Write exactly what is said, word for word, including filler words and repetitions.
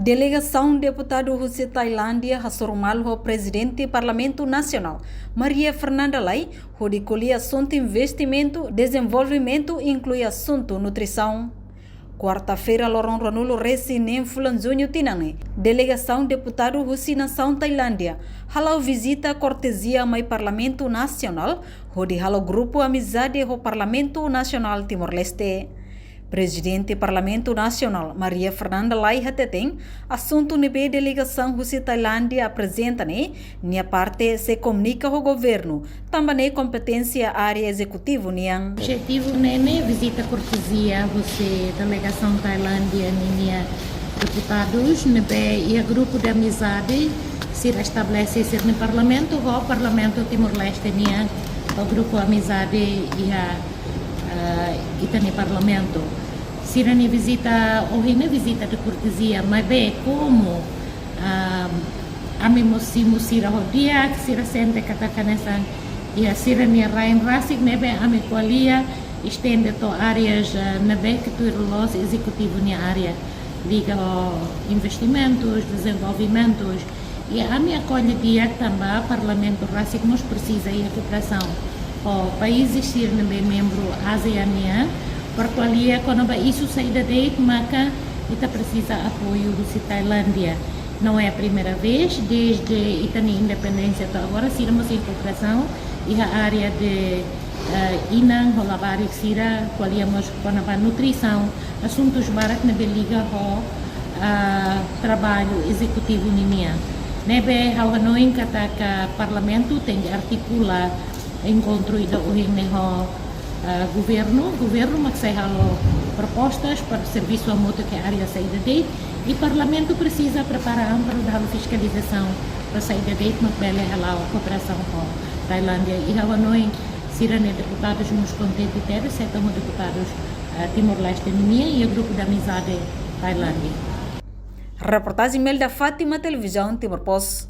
Delegasaun deputadu husi Tailándia hasoru malu ho Prezidente Parlamentu Nasionál, Maria Fernanda Lay, hodi ko'alia asuntu investimentu, dezenvolvimentu, inklui asuntu nutrisaun. Kuarta-feira, loron ruanulu-resin-neen fulan-juñu tinan ne'e, delegasaun deputadu husi nasaun Tailándia hala'o vizita kortezia mai Parlamentu Nasionál, hodi halo grupu amizade ho Parlamentu Nasionál Timor-Leste. Prezidente Parlamentu Nasionál, Maria Fernanda Lay, hateten, asuntu ne'ebé delegasaun husi Tailándia aprezenta ne'e, nia parte sei komunika ho governu, tanba ne'e kompeténsia área ezekutivu nian. Objetivu ne'e, vizita kortezia husi delegasaun Tailándia ninia deputadus, ne'ebé iha grupu de amizade sira estabelese sira-nia parlamentu ho Parlamentu Timor-Leste nian, ho grupu amizade iha, eh, ita-nia parlamentu. Sira-nia vizita ohin ne'e vizita de kortezia, maibé komu, ah, ami mós simu sira ho di'ak, sira sente katak hanesan iha sira-nia rain rasik, ne'ebé ami ko'alia estende to'o áreas, eh, ne'ebé ke tuir loos ezekutivu nia área, liga ho investimentus, dezenvolvimentus. I ami akolle di'ak tanba parlamentu rasik mós presiza iha kooperasaun ho países sira ne'ebé membru ASEAN nian, para ko'alia kona-ba isu saida de'it maka ita presiza apoiu husi Tailándia. Não é a primeira vez, desde ita-nia independénsia to'o agora, sira mós iha kooperasaun iha área de, eh, inan ho labarik sira, ko'alia mós kona-ba nutrisaun, asuntus barak ne'ebé liga ho, ah, traballu ezekutivu ninian. Ne'ebé ha'u hanoin katak parlamentu tenke artikula enkontru ida ohin ne'e ho, ah, governu, governu mak sei halo propostas para servisu hamutuk iha área saida de'it, i parlamentu presiza prepara an para halo fiskalizasaun para saida de'it mak bele hala'o kooperasaun ho Tailándia. I ha'u hanoin sira-nia deputadus mós kontente tebes, se tamo deputadus, eh, Timor-Leste nian iha grupu de amizade Tailándia. Reportajen Melda Fátima, Televizaun Timor Post.